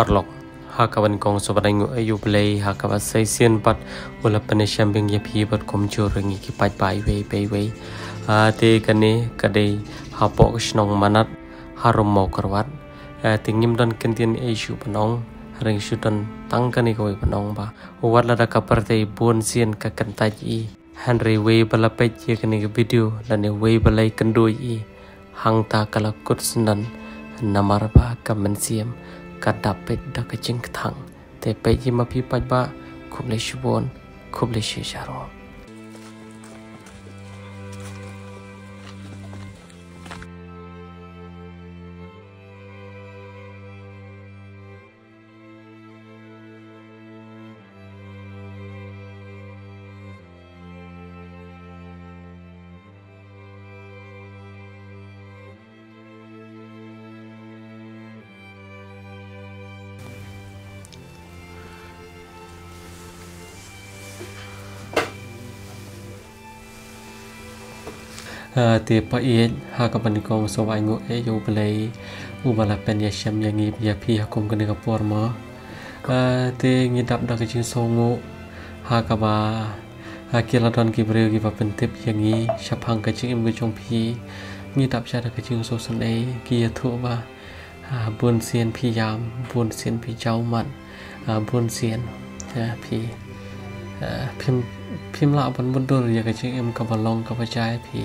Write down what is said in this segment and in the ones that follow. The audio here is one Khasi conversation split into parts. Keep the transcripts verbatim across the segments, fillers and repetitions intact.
Paralok, ha kaba nyngkong sngewbha ai nguh ïa U Blei ha kaba sa shisien pat u la pynïashem biang ïa phi bad kumjuh ruh ïa ngi ki paidbah iwei pa iwei. Ah, te kane ka dei hapoh ka shnong Manat, harum Mawkyrwat. Ah, te ngim don kyntien ei shuh ban ong, hynrei shu don tang kane kawei ban ong ba wat lada ka pyrthei bun sien ka kyntait ïa i, hynrei wei ba la peit ïa kane ka video lane wei ba la ïakynduh ïa i, hangta ka la kut syndon, namar ba ka mynsiem ka dap peit da ka jingkthang. Te peit ïa ma phi paidbah, khublei shibun, khublei shi sharong. Ah, te pa ïeit, ha kaba nyngkong sngewbha ai nguh ïa U Blei uba la pynïashem ïa ngi ïa phi ha kum kane ka por mo. Ah, te ngi dap da ka jingsngewnguh ha kaba, ah, ki la don ki briew kiba pyntip ïa ngi shaphang ka jingim ka jong phi. Ngi dap sha da ka jingsngewsynei, ki ïathuh ba Ah, bun sien phi ïam, bun sien phi jaw mat, ah, bun sien, ah, phi, ah, phim, phim lah ban mutdur ïa ka jingim kaba long kaba jai phi.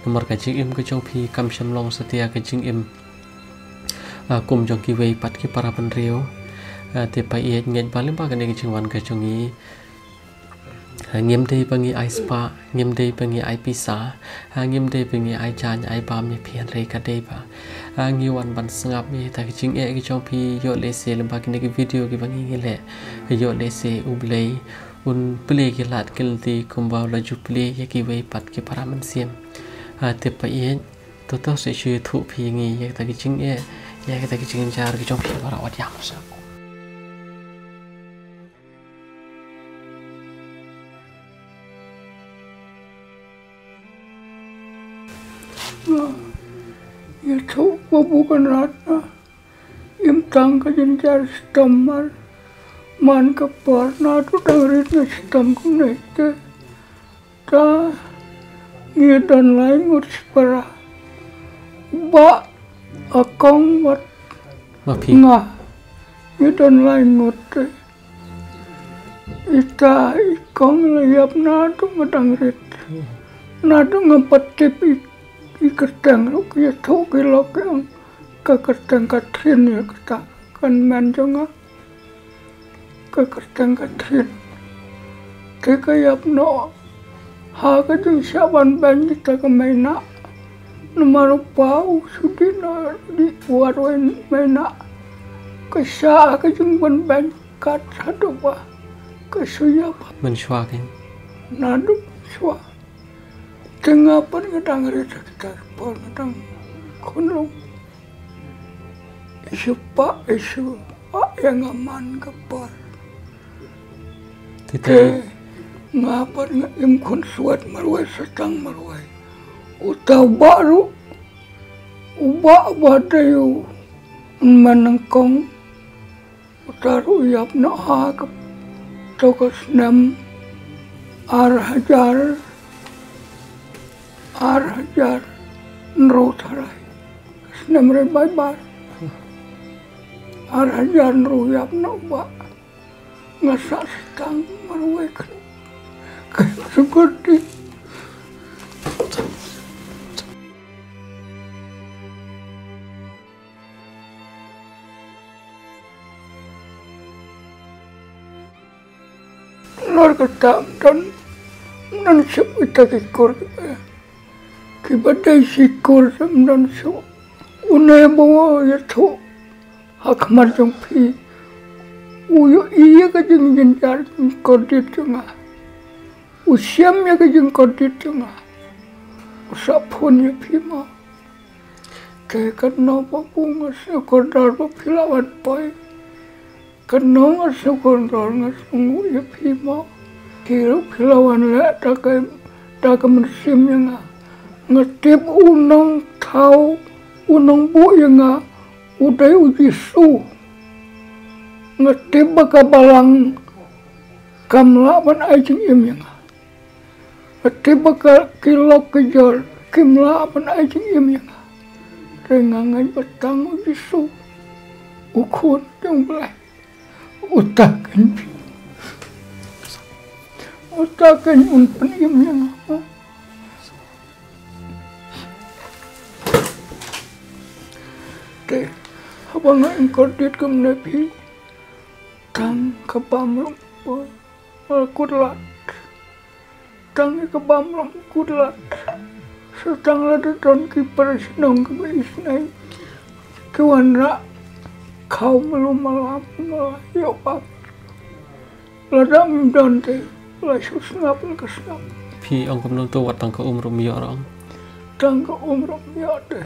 Namar ka jingim ka jong phi kam shym long satia ka jingim, ah, kum jong kiwei pat ki para bynriew. Ah, te pa ïeit, ngeit ba lyngba kane ka jingwan ka jong ngi, ha, ngim dei ba ngi ai spah, ngim dei ba ngi ai pisa, ha, ngim dei ba ngi ai jaiñ ai bam ïa phi, hynrei ka dei ba, ha, ngi wan ban sngap ïa kata ka jingeh ka jong phi, ïoh lehse lyngba kine ki video kiba ngi ngi leh, ïoh lehse U Blei un plie ki lad ki lynti kumba u la ju plie ïa kiwei pat ki para mynsiem. Ha, te pa ïeit, to to sa shu ïathuh phi ïa ngi ïa kata ka jingeh, ïa kata ka jingjynjar ka jong phi baroh wat ïam sa. Ïathuh ba u Kynrad na im tang ka jynjar shitom mar man ka por, naduh dang rit nga shitom kumne te. Ta ngi don lai ngut shipara. Ba a kong wat ma phi nga. Ngi don lai ngut te. Ita i kong la ïap naduh nga dang rit. Naduh nga pat tip i, i kyrteng ruh ki ïathuh ki lok ki ong ka kyrteng ka Trin ïa kata kan men jong nga. Ka kyrteng ka Trin. Te ka ïap noh ha ka jingshah ban beiñ kita ka Maina. Namar u pa u shu dih noh dih wat wei Maina. Ka shah ha ka jingban beiñ kat haduh ba ka shu ïap. Mynshuwa kein. Naduh mynshuwa. Te nga pat nga dang rit ha kita ki por, nga dang khunlung. I shu pah, i shu pah ïa nga man ka por. Te te nga pat nga im khun suwat marwei, satang marwei. Uta u Bah ruh, u Bah ba dei u hynmen nyngkong. Uta ruh u ïap noh ha kato ka snem ar hajar, ar hajar hynriew tharai. Snem Rymbai Bar. Ar hajar hynriew u ïap noh u Bah. Nga sah shatang marwei khlem ka jingkordit. Nar kata ym don, ym don shuh kita ki kur, eh, kiba dei shi kur ym don shuh. Une ba u ïathuh ha khmat jong phi, u ïohi ïa ka jingjynjar jingkordit jong nga. U shem ïa ka jingkordit jong nga. U sa phone ïa phi mo. Te kano ba bun nga sngewkordor ba phi la wan poi. Kano nga sngewkordor, nga sngewnguh ïa phi mo. Phi ruh phi la wan leh da ka, da ka mynsiem ïa nga. Nga tip u nongthaw, u nongbuh ïa nga u dei u Jisu. Nga tip ba ka balang kam lah ban ai jingim ïa nga. Nga tip ba ka ki lok ki jor kim lah ban ai jingim ïa nga. Te nga ngeit ba tang u Jisu, u Khun jong U Blei, uta keiñ, uta keiñ un pynim ïa nga. Te haba nga ïeng kordit kumne phi, tang ka bam ruh ba kut lad. Tang ïa ka bam ruh kut lad. Sa tang lada don ki para shnong kiba isynei, ki wanrah khaw malu mala, mala ïoh bam. Lada ym don te la shu sngap la ka sngap. Phi ong kumno to, wat tang ka um ruh ym ïoh ruh ong. Tang ka um ruh ym ïoh te.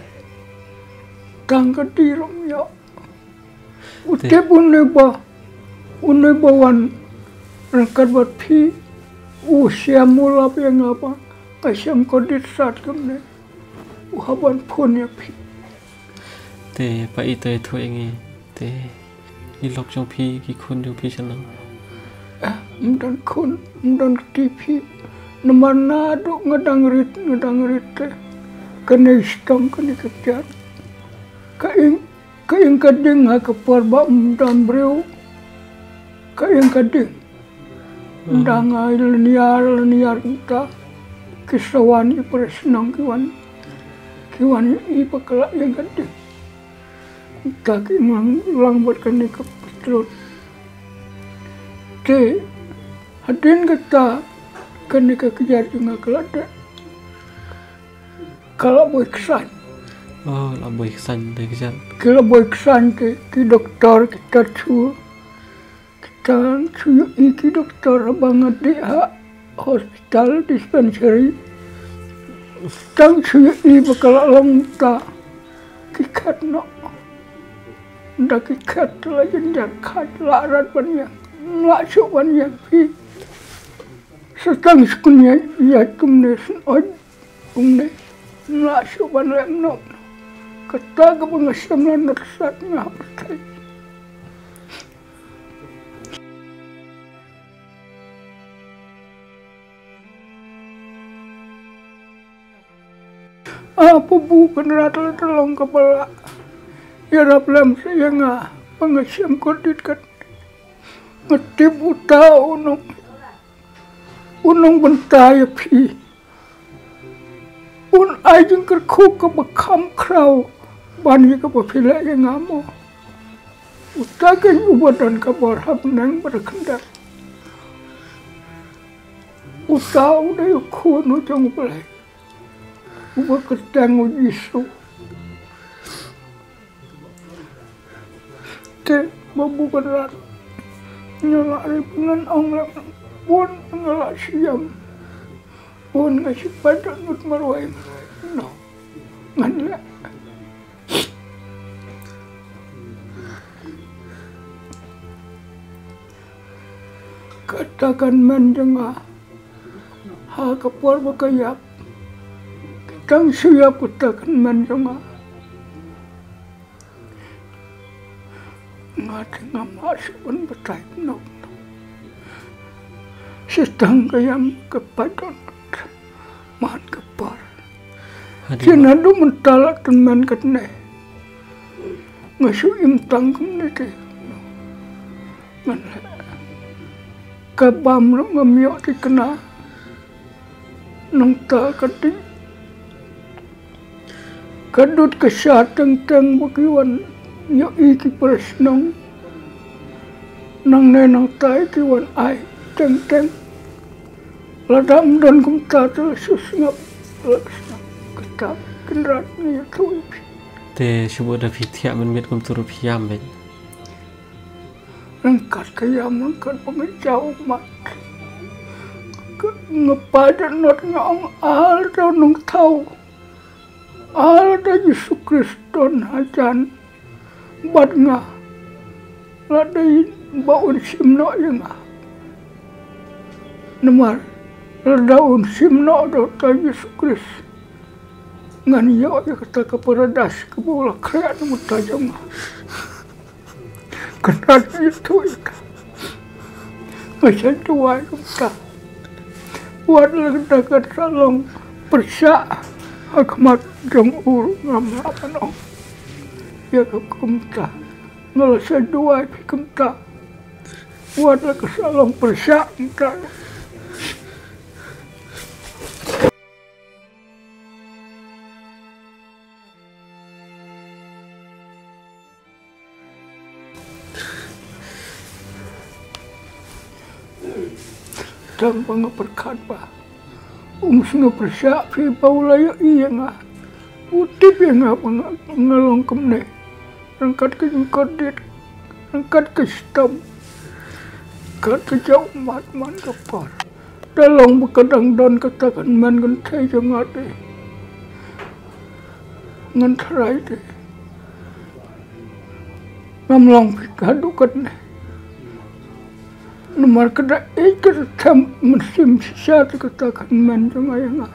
Tang ka die ruh ym ïoh. U Te tip une ba, une ba wan ryngkat bad phi, u shem, u lap ïa nga ba nga shem kordit sat kumne. U hap ban phone ïa phi. Te pa i to ïathuh ïa ngi. Te i lok jong phi, ki khun jong phi shano? Ah, ym don khun, ym don kti phi. Namar naduh nga dang rit, nga dang rit te. Kane i stom, kane ka pyrthei. Ka ïing, ka ïing ka ding ha ka por ba ym don briew. Ka ïing ka ding. Hmm. Dang ai lynñiar, lynñiar kumta. Ki sa wan i para shnong ki wan. Ki wan i ba ka la ïing ka ding. Kumta ki ïeng lang, lang bad kane ka pyntlun. Te hadien kata, kane ka kjat jong nga ka la dep. Ka la boi ksain. Oh, la boi ksain, dei kjat. Ki la boi ksain ki, ki doktor, ki tatshu. Ki tang shu ïohi ki doktor haba nga dih ha hospital dispensary. Tang shu ïohi ba ka la long ta ki khet noh. Da ki khet la jynjar khat, la rat ban ïeng. Ym lah shuh ban ïeng phi. Sa tang shu kynjat kumne, shu oi kumne. Ym lah shuh ban leh noh. Kata kaba nga shem la nat sat nga ha pyrthei. Ah, Babu Kynrad, lada long kaba lah, ïarap lem seh ïa nga ba nga shem kordit kat. Nga tip uta u nong, u nongbynta ïa phi. Un ai jingkyrkhu kaba kham khraw ban ïa kaba phi leh ïa nga mo. Uta keiñ uba don ka bor ha bneng bad ha khyndew. Uta u dei u Khun u jong U Blei, uba kyrteng u Jisu. Te Babu Kynrad, nga la ri, ngan ong leh bun, nga la shu ïam. Bun nga shu pait dohnud marwei marwei. No. Ngan leh. Kata ka hynmen jong nga ha ka por ba ka ïap, tang shu ïap kata ka hynmen jong nga. Nga te ngam lah shuh ban batai kumno kumno. Sa tang ka ïam ka pait dohnud man ka por. Hadien. Te naduh mynta la tymmen katne, nga shu im tang kumne te. Ngan leh. Ka bam ruh ngam ïoh thikna. Nangta ka ding, ka dud ka sha teng teng ba ki wan ïohi ki para shnong. Nangne nangtai ki wan ai teng teng. Lada ym don kumta te la shu sngap, la sngap. Kata Kynrad, nga ïathuh ïa phi. Te shu bud da phi thiah mynmiet kumta ruh phi ïam beit. Ryngkat ka ïam, ryngkat ba nga jaw mat. Ka, nga pait dohnud, nga ong, A Lada Nongthaw, A Lada Jisu Khrist, don hajan bad nga. La dei ba un shim noh ïa nga. Namar lada un shim noh da uta u Jisu Khrist, ngan ïoh ïa kata ka paradais kaba u la khreh na ka bynta jong nga. Kynrad ïathuh ïa ka. Nga sa duwai kumta. Wat la ka da ka sa long pyrshah ha khmat jong u, ngam lah ban ong ïa ka kumta. Nga la sa duwai phi kumta. Wat la ka sa long pyrshah kumta. Tang ba nga pyrkhat ba um sngewpyrshah phi ba u la ïohi ïa nga. U tip ïa nga ba nga, nga long kumne. Ryngkat ka jingkordit, ryngkat ka shitom, ryngkat ka jaw ummat man ka por. Da long ba ka dang don kata ka hynmen kynthei jong nga te, ngan tharai te ngam long phi haduh katne. Namar ka da ïeit ka da them mynsiem shisha te kata ka hynmen jong nga ïa nga.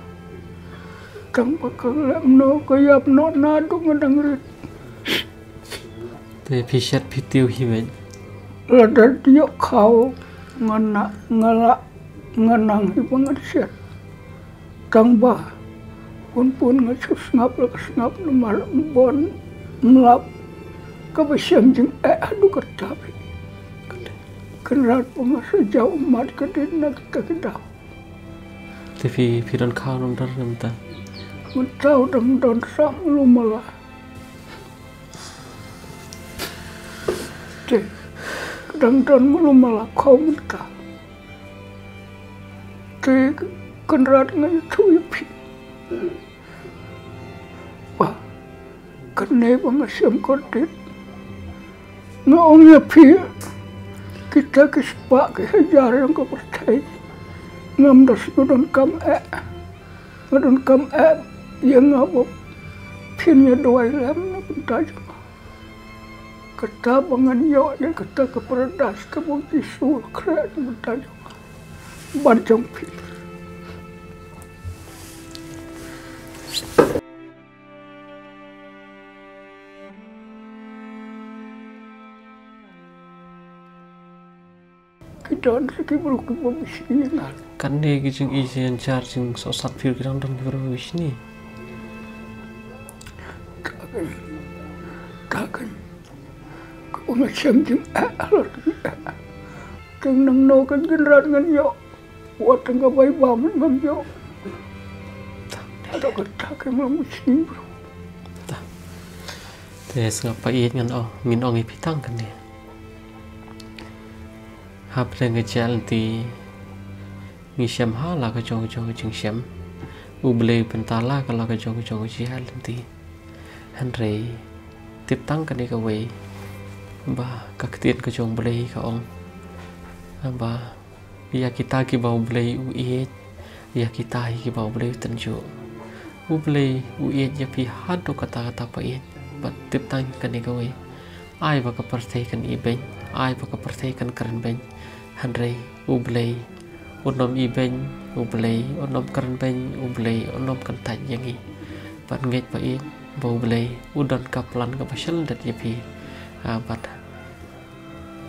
Tang ba ka leh kumno ka ïap noh naduh nga dang rit. Te phi shet phi tiew hi beit. Lada ïoh khaw nga na, nga la, nga nang hi ba ngan shet. Tang ba pun pun nga shu sngap la ka sngap namar bun ym lap kaba shem jingeh haduh katta phi. Kynrad ba nga sa jaw ummat ka dei na kita ki daw. Te phi, phi don khaw namar mynta? Mynta u dang don sa malu mala. Te dang don malu mala khaw mynta. Te Kynrad nga ïathuh ïa phi ba kane ba nga shem kordit, nga ong ïa phi, kita ki spah ki hajar jong ka pyrthei ngam da shu donkam eh. Nga donkam eh ïa nga ba phin ïa duwai lem na bynta jong nga. Kata ba ngan ïoh ïa kata ka paradais kaba u Jisu u khreh na bynta jong nga bad jong phi. Ki don sa ki briew kiba bishni ïa nga. Kane ki jingisynshar jingsohsat phi ruh ki dang don ki briew bishni. Taken, taken. Ka ong shem jingeh halor jingeh. Tang nangno ka Kynrad ngan ïoh. Wat tang ka bai bam ngam ïoh. Ado ka taken long bishni bro. Te sngap Paieit, ngan ong, ngin ong ïa phi tang kane. Hapdeng ka jingïaid lynti ngi shem ha la ka jong ka jong ka jingshem. U Blei u pynta la ka la ka jong ka jong ka jingïaid lynti. Hynrei tip tang kane kawei ba ka ktien ka jong U Blei ka ong ba ïa kita kiba U Blei u ïeit, ïa kita hi kiba U Blei u tynjuh. U Blei u ïeit ïa phi haduh katta katta Paieit. Bad tip tang kane kawei, ai ba ka pyrthei kan ibeiñ, ai ba ka pyrthei kan krenbeiñ. Hynrei U Blei un ym ibeiñ, U Blei un ym krenbeiñ, U Blei un ym kyntait ïa ngi. Bad ngeit Paieit ba U Blei u don ka plan kaba shyllyndet ïa phi. Ah, bad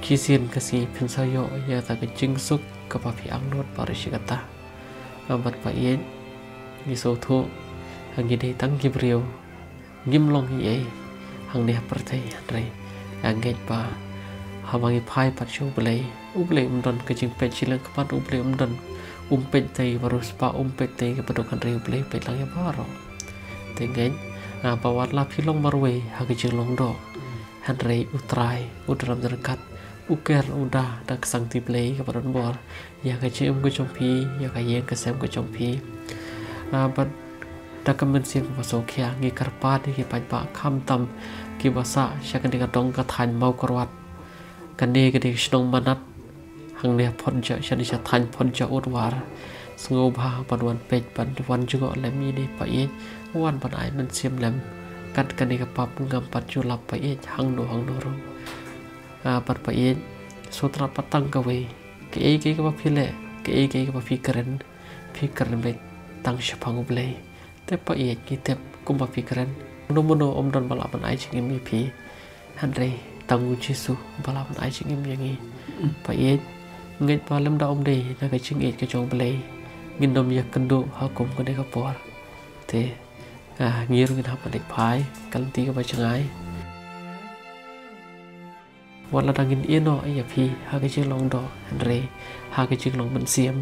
shisien ka sngi phin sa ïoh ïa kata ka jingsuk kaba phi angnud baroh shi katta. Ah, bad Paieit, ngi sngewthuh, ah, ngi dei tang ki briew, ngim long ei ei hangne ha pyrthei, hynrei nga ngeit ba haba ngi phai pat sha U Blei, U Blei um don ka jingpeit shiliang khmat, U Blei um don, um peit tang ïa ba riewspah, um peit tang ïa kaba duk, hynrei U Blei u peit lang ïa baroh. Te ngeit, ah, ba wat la phi long marwei ha ka jinglong doh, hynrei U Trai u da rim ryngkat, u ker u da da ka sangti Blei kaba don bor ïa ka jingim ka jong phi, ïa ka ïing ka sem ka jong phi. Ah, bad da ka mynsiem kaba sngewkhia ngi kyrpad ïa ki paidbah, khamtam kiba sah sha kane ka dong ka thaiñ Mawkyrwat, kane ka dei ka shnong Manat, hangne ha Phoja, shane sha thaiñ Phoja Utwar. Sngewbha ban wan peit, ban wan jngoh lem ïa ine Paieit, wan ban ai mynsiem lem. Kat kane ka pap ngam pat ju lap Paieit hangno hangno ruh. Ah, bad Paieit, sngewtynnat pat tang kawei, kaei kaei kaba phi leh, kaei kaei kaba phi kren, phi kren beit tang shaphang U Blei. Te Paieit, ngi tip kumba phi kren, mano mano um don ba lah ban ai jingim ïa phi. Hynrei Tang u Jisu ba la ban ai jingim ïa ngi. Paieit, ngeit ba lymda ym dei na ka jingïeit ka jong U Blei, ngin ym ïakynduh ha kum kane ka por. Te, ah, ngi ruh ngin hap ban leit phai ka lynti kaba jngai. Wat la dang ngin ïehnoh ïa phi ha ka jinglong doh, hynrei ha ka jinglong mynsiem,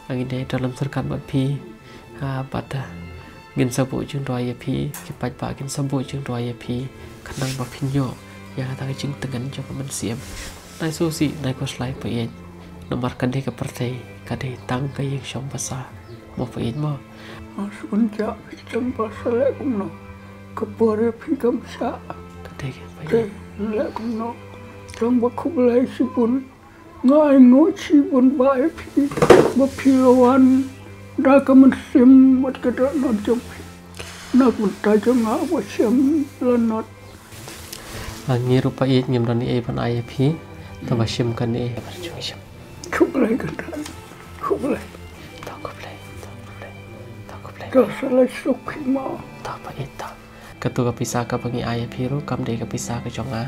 ngin ïai donkam syrkat bad phi. Ah, bad, ah, ngin sa buh jingduwai ïa phi, ki paidbah kin sa buh jingduwai ïa phi, khnang ba phin ïoh ïa kata ka jingtngen jong ka mynsiem. Nai sngewsih, nai khuslai paieit. Namar kane ka pyrthei ka dei tang ka ïing shong basa. Mo paieit mo. Nga sngewthuh phi tang ba sa leh kumno. Ka por ïa phi kam shah. Ka dei ka paieit. Te leh kumno. Tang ba khublei shibun. Nga ainguh shibun ba ïa phi, ba phi la wan da ka mynsiem bad ka dohnud jong phi. Na ka bynta jong nga ba shem la nod. Ah, ngi ruh paieit ngim don ei ban ai ïa phi. Te ba shem kane. Khublei kynthei. Khublei. To khublei, to khublei, to khublei. To sa leit suk phi mo. To paieit to. Katu ka pisa kaba ngi ai ïa phi ruh kam dei ka pisa ka jong nga.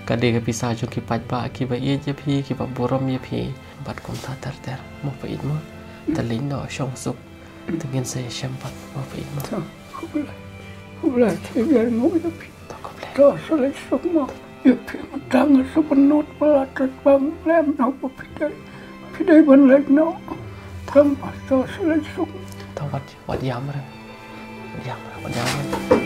Ka dei ka pisa jong ki paidbah kiba ïeit ïa phi, kiba burom ïa phi. Bad kumta ter ter. Mo paieit mo. Te leit noh shong suk. Te ngin sa ïashem pat mo paieit mo. To, khublei. Khublei, te ïa nguh ïa phi. To khublei. To sa leit suk mo. Ïa phi mynta nga sa pynlut ba la tat bang lem noh ba phi dei. Phi dei ban leit noh. Tang ba to sa leit suk. To wat, wat ïam re. Wat ïam re, wat ïam re.